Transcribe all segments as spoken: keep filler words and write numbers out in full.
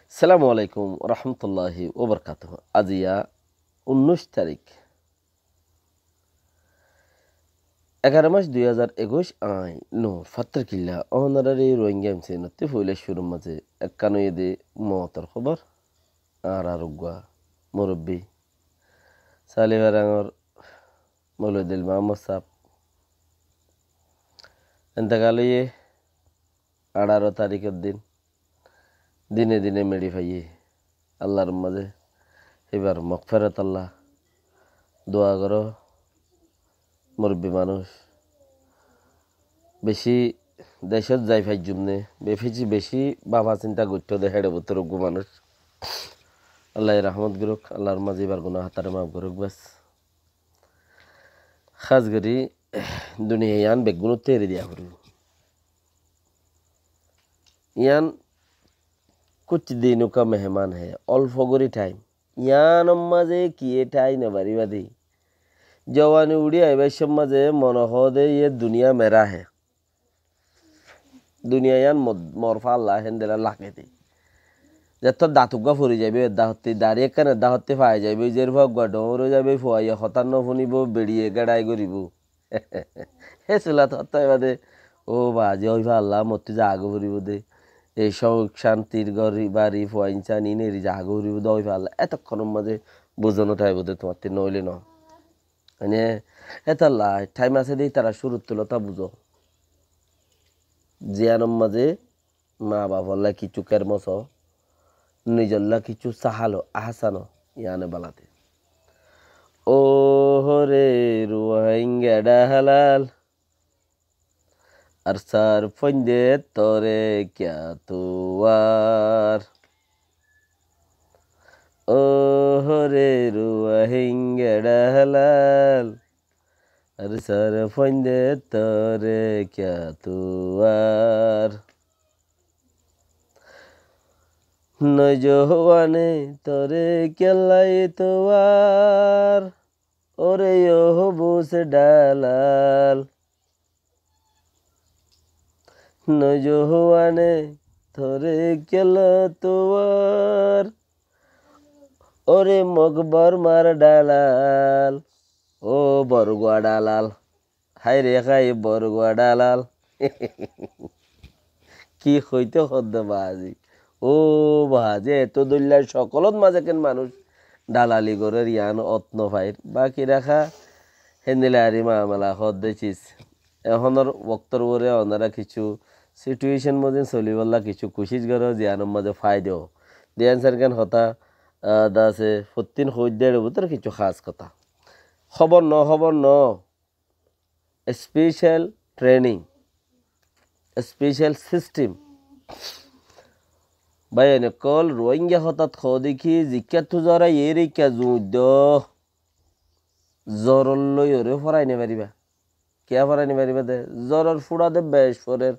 Assalamu alaikum warahmatulláhi wabarakátuhu. Aziya unnúic tarík, egaró mac dui házar ekuic, añí Nur Fattorkilla. Ónorar Rohingya M C N ottú foila cúrur mazé ekkán óiye de moutor hóbor. Añárar uggwá murubbi Salifarangor Moulovi Dil Muhammod sáb entekal óiye añçáro taríkor din. Dine dine meçi faiyé. Allar mazé íbar mogferot Allah dua goró. Murubbi manúic, beci decót zai faijjum né, beci beci báfa sinta goittó de héçe bútore uggwá manúic. Allaye rahmot gorók, Allar mazé íbar guná hátaré maf gorók bes. Hás gorí duniya yián beggúnottú eri diya foribó. Yián kuch dinó ka mehman hai, olfo gorí thaim. Yiánor mazé kiyé thai no faribá de. Zowani uçí aibar cómot mazé mone hoó de ye duniya mera hai. Duniya yián mo-, mor falla héndilla lage de. Zettót dañt uggwá fori zaibói, edda hottí, dari ekkán edda hottí fai zaibói, zerfua uggwá dhoóñr ói zaibói, fuaye hotá no fúnibó, beçiye geçai goríbou. Hé sulat hottá ibá de, ó baázi, ói falla mottú zagói foribó de. Ei cóuk cántir gór, bari, fuain cán iín eri zagói foribó de, ói falla. Etokkónor mazé buzon táibo de tuáñttú, noóile noó. Mane, étalla thaim asé de, ítara cúruttu lóta buzó. Ziyanor mazé maa bafolla kissú kermos ó, nizolla kissú sahal ó, ahsan ó, yiáne bala de. Ó hore Ruáingga dhalal, ar sar foinde tore kiya tuwar. Ó hore Ruáingga dhalal, ar sar foinde tore kiya tuwar. Nozowane tore kiyallai tuwar. Ore yo bus dhalal. Nozowane tore kiyallai tuwar. Ore Mog Bormar dhalal. Ó Borgua dhalal. Hái re hái Borgua dhalal. Ki hoito hodde baázi. Ó baázi, eto dóilla cokolot mazé ken manúic dhalali gorér yián ot no fair. Baki raká héndilla eri mamela hodde cis. Ehónor woktor uore onora kissú situeson mozin solibálla kissú kucíc goró, ziyanor mazé faida ó. Diyan sargan hotá, ah, dase fottín hoóidde éçe bútore kissú hás hotá. Hóbor no, hóbor no. Special training, special system. Báiyain ókkol, Ruáingga hotát hoó de ki, zikká tuzara yéri kiyá zuñiddo, zoror loi ore forai no faribá. Kiyá forai no faribá de? Zoror fúça de bec forer.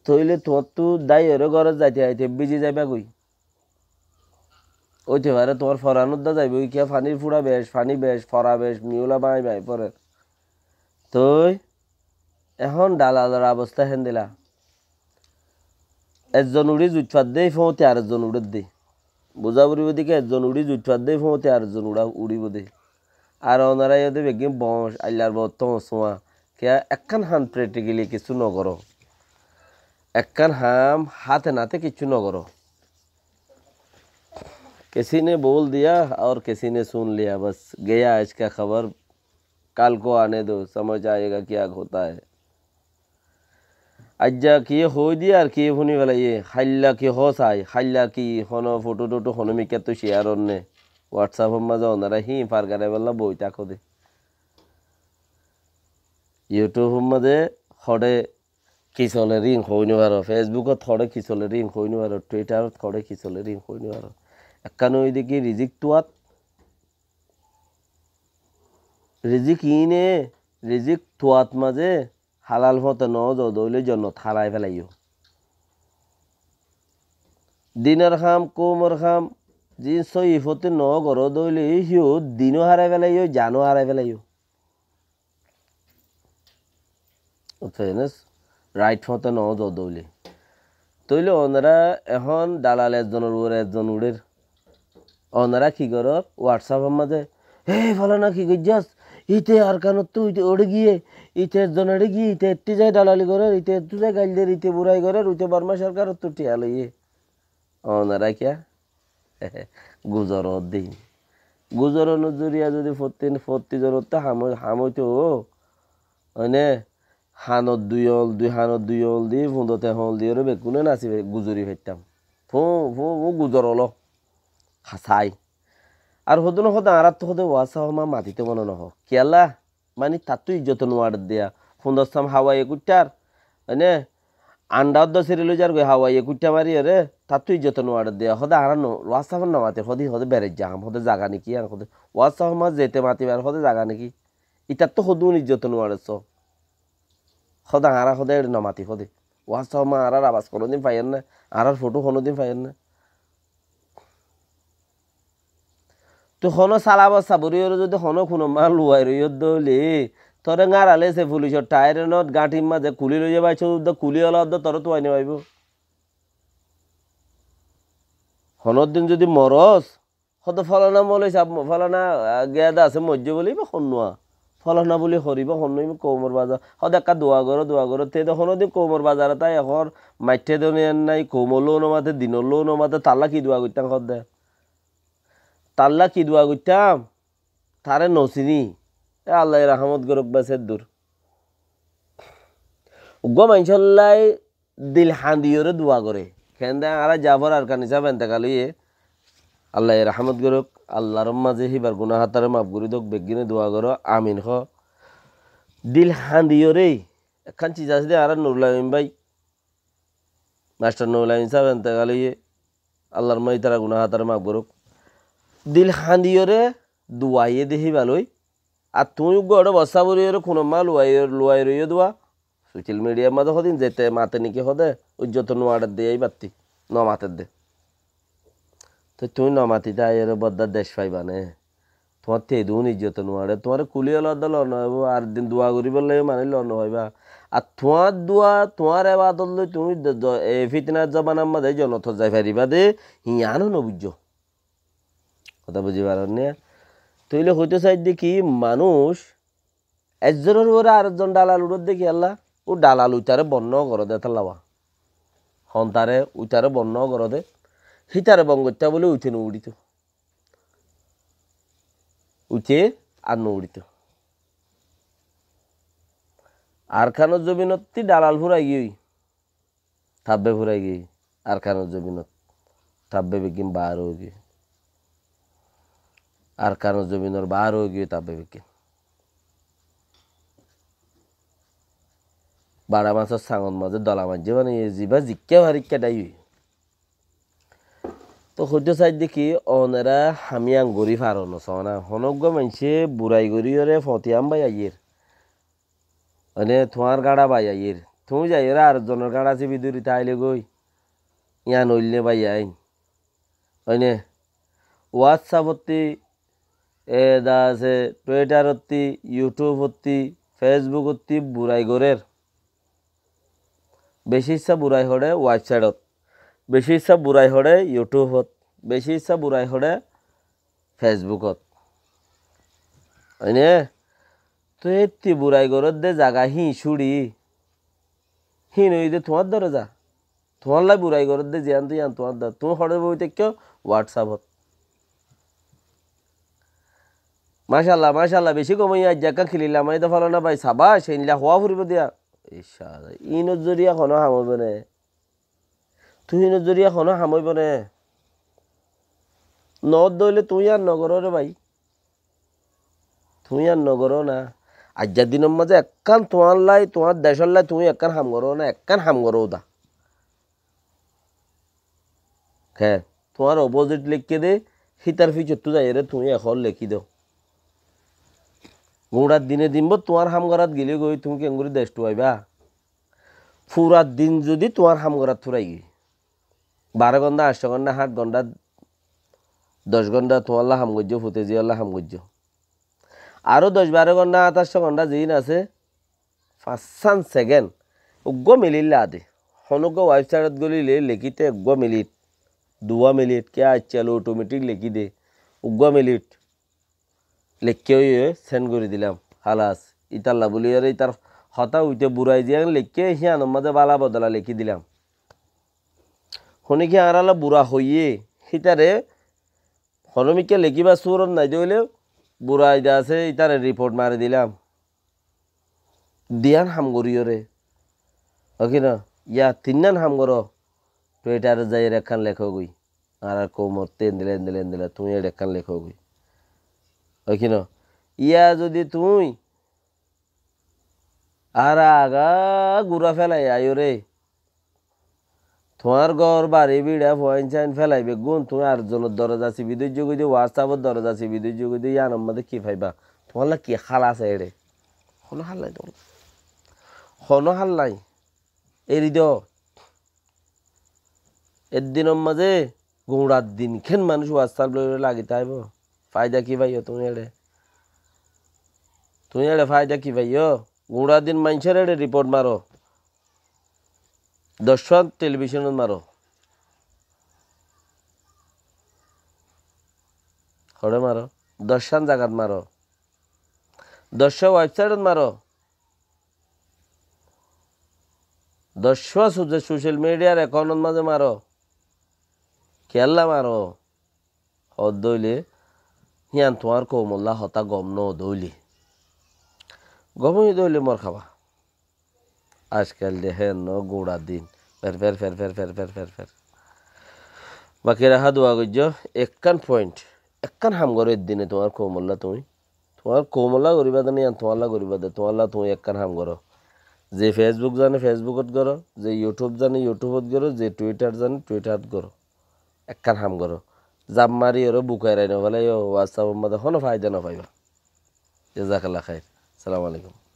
Tóile tuáñttú dái ore górot zaite zaite bízi zaibá goi. Óite fare tuáñr foran uddá zaibói, kiyá fanir fúça bec, fani bec, fora bec, miula báñi báñi forer. Toi ehón dhalalor abosta héndilla. Ezzon uçí zuit fadde, fóñti arezzon uçédde. Buzá foribó de ki, ezzon uçí zuit fadde, fóñti arezzon uçá uçíbo de. Ar onora yó de beggín boñc, aillar bottó suá. Kiyá ekkán ham practically kissú no goró. Ekkán ham háte náte kissú no goró. کسی نے بول دیا اور کسی نے سن لیا، بس گیا آج کا خبر، کل کو آنے دو، سمجھ آئے گا کیا ہوتا ہے۔ Aijja ki hoói diye ar ki fúni félaiye, háilla ki hoó sai, háilla ki hono foto-toto hono mikká to share ónne, WhatsApp or mazé onora híin fargarai bolla boi táko de. YouTube or mazé hoçé ki soler híin hoói no faro, Facebook ot hoçé ki soler híin hoói no faro, Twitter ot hoçé ki soler híin hoói no faro. Ekkán óiye de ki rizik tuat, rizik iíne, rizik tuat mazé halal fote no zo de óile jonnot hárai félaiyo. Dinor ham, koumor ham, zin sóiyi fote no goró de óile, híyo dino hárai félaiyo, jano hárai félaiyo. Ot faiyo né? Right fote no zo de óile. Tóile onorá ehón dalal ezzonor uore ezzon uçér. Onorá ki gorór? WhatsApp or mazé, "Hé, fálana ki goijjós? Íte Arkanottú íte uçé giyé, íte ezzon eçé giyé, íte ettú zai dalali gorér, íte ettú zai gail der, íte burai gorér, íte Borma sorkarottú thiañ loiyé." Onorá kiyá? Guzoródde. Guzoronor zoriya zodi fottí, fottí zonottú ham ói-, ham óito, óine, hanot dui oñl, dui hanot dui oñl di, fundot ek oñl diyoré bekkúne nasi fe-, guzori faittám. Fú, fú, fú guzor ólo. Hasái. Ar hodún hóde añáráttu hóde WhatsApp or mazé matito mone nohó. Kiyólla? Mani tattú ijjot nuaçer diya. Fundot sam hawaiye kuitthár. Mani anda óddo siri loi zargoi hawaiye kuittha mariyóre, tattú ijjot nuaçer diya. Hóde añára no, WhatsApp ot nomatir, hóde, hóde berejja ham, hóde zaga niki, añár hóde WhatsApp or mazé zete matibar, hóde zaga niki. Itattú hodún ijjot nuaçer só. Hóde añára hóde ere nomati hóde. WhatsApp or mazé añárar abas honódin faiyér né, añárar fothó honódin faiyér né. Tui honó sala bassa buriyoré zodi honó kunó mazé luwai roiyós dóile, toré ŋáñrale se fulicor thair enot gáñthir mazé kulí loize báiccó dé, kulí ola dé toré tuwai no faibó. Honódin zodi morós, hóde fálana moloi sáb, fálana, ah, giyá dé asé moijjé bóli, íba honnúa. Fálana bóli hoór, íba honnúa, íba koumor bazar. Hóde ekká dua goró, dua goró. Te de honódin koumor bazarot aiyóre maitthe dóne nái, koumor lóu nomate, dinor lóu nomate, talla ki dua goittám hóde? Talla ki dua goittám? Taré nosiní. E Allaye rahámot gorók bes eddur. Uggúa maincóllai dil hañdiyoré dua goré. Kende añára Jafor Arkani sáb entekal óiye. Allaye rahámot gorók. Allar mazé híbar guná hátaré maf gorí dók, beggíne dua goró. Amin hoó. Dil hañdiyoré ekkán ciz asé dé añára Nurul Amin bái. Mastor Nurul Amin sáb entekal óiye, Allar mazé ítara guná hátaré maf gorók. Dil hañdiyoré duwaiye dé híba loi. Ar tuñí uggúa uçé bossá buriyoré kunó mazé luwai, luwai roiyó duwa. Social mediar mazé hodin zete mate niki hóde, ijjot nuaçer dé íbattí, nomater dé. Te tuñí nomatite aiyóre bodda dec faiba né? Tuáñtte edún ijjot nuaçe, tuáñre kulí ola dé lon no óibo, ar din dua goríbolla yó manúic lon no faiba. Ar tuáñr dua, tuáñr ebadot loi tuñí do-, do-, e fitnar zobanar mazé jonnotot zai faribá dé, yiáno no buijjó. Hotá buzi faron né? Tóile hoitó saidde ki, manúic ezzonor uore ar ezzon dalal uçódde kiyólla, ó dalal uitaré bon no goródde tálla. Hontare uitaré bon no goródde, hítare bon goittá bóli uite no uçító. Uite ar no uçító. Arkanor zobinottí dalal furai giyói. Tabbe furai giyói. Arkanor zobinot. Tabbe beggín baár ói giyói. Arkanor zobinor baár ói giyói tabbe beggín. Baçá masór sangot mazé dola maijjé banaiyé, zibá zikká farikká dháiyoi. Tó hoitó saidde ki, onora ham yián gorí faro no sóna. Honó uggúa maincé burai goríyoré foti ham bai aiyér. Mane tuáñr gáñça bai aiyér. Tuñí zaiyóre ar zonor gáñça sibi dóri táile goi. Yián óil né bai ain. Óine, WhatsApp ottí, e da asé, Twitter ottí, YouTube ottí, Facebook ottí burai gorér. Beci issá burai hoçé website ot, beci issá burai hoçé YouTube ot, beci issá burai hoçé Facebook ot. Óine, tó étti burai goródde zaga híin cúçi, híin óiye dé tuáñr dóroza. Tuáñlla burai goródde ziyán tó yían tuáñr dóroza. Tuñí hoçé boi táikko WhatsApp ot. Macállah, macállah, beci gom óiye, aijja ekkán kilip lamai dé fálana bái, sabác, einlla hoá foribó diya. Icá, inor zoriya honó ham óibo né? Tuñí inor zoriya honó ham óibo né? Noódde óile tuñí ar nogoró ré bái. Tuñí ar nogoró na. Aijjar dinor mazé ekkán tuáñllai, tuáñr decóllai tuñí ekkán ham goró na, ekkán ham goró dé. Hé, tuáñr opposite lekí dé, hítar fícottú zaiyóre tuñí ehón lekí do. Guñçar dine dinbót tuáñr ham gorát gelé goi, tuñí keéngorí dec thuaibá? Fura din zodi tuáñr ham gorát fúrai giyé, baró gonthá, añctó gonthá, háñt gonthá, doc gonthá tuáñlla ham goijjó, fute ziyólla ham goijjó. Aró doc baró gonthá, háñt añctó gonthá ziín asé, fañssán sekend, uggúa mililla adé, honógua website ot golile lekíte eggúa minit, duwá minit, ke accíl automatic lekí de, uggúa minit. Leikká óiye send gorí dilam, hálas. Ítalla buli ore ítar hotá uite burai ziyán leikké, híyanor mazé bála bodola lekí dilam. Hone ki añárálla bura hoiyé, hítare honó mikká lekíbar surot nai de óile burai de asé, ítare report mari dilam. Diyan ham gorí ore. Óki no? Yá tinnán ham goró. Twitter ot zaiyóre ekkán lekó goi. Añárar koumottú endilla, endilla, endilla, tuñí eçe ekkán lekó goi. Ói ki no? Yá zodi tuñí añára agagura félai aiyóre, tuáñr gór, bari, biça, fuain, sáin félai beggún, tuñí ar zonor doroza sibi dóijjo goi de, WhatsApp or doroza sibi dóijjo goi de, yíanor mazé ki faiba? Tuáñlla ki hál asé eçe? Honó hál nái tuáñlla. Honó hál nái. Eri do. Eddinor mazé guñçar din ken manúic WhatsApp loi loi lagi táibo? Faida ki faiyó tuñí eçe? Tuñí eçe faida ki faiyó? Guñçar din maincór eçe report maro. Doccán televisionot maro. Hoçé maro? Doccán zagat maro. Doccán website ot maro. Doccúa social media account ot mazé maro. Kiyólla maro? Hoó de óile, híyan tuáñr koumolla hotá gom no de óile. Gom óiye de óile mor hába. Ajkal de héen no, guñçar din. Fer, fer, fer. Baki raha dua goijjo, ekkán point, ekkán ham goró eddine tuáñr koumolla tuñí. Tuáñr koumolla goríba de né, yían tuáñlla goríba de, tuáñlla tuñí ekkán ham goró. Ze Facebook zane Facebook ot goró, ze YouTube zane YouTube ot goró, ze Twitter zane Twitter ot goró. Ekkán ham goró. Zaf mari ore bukai rai no félaiyo, WhatsApp or mazé honó faida no faiba. Jazakallah khair. Assalamu alaikum.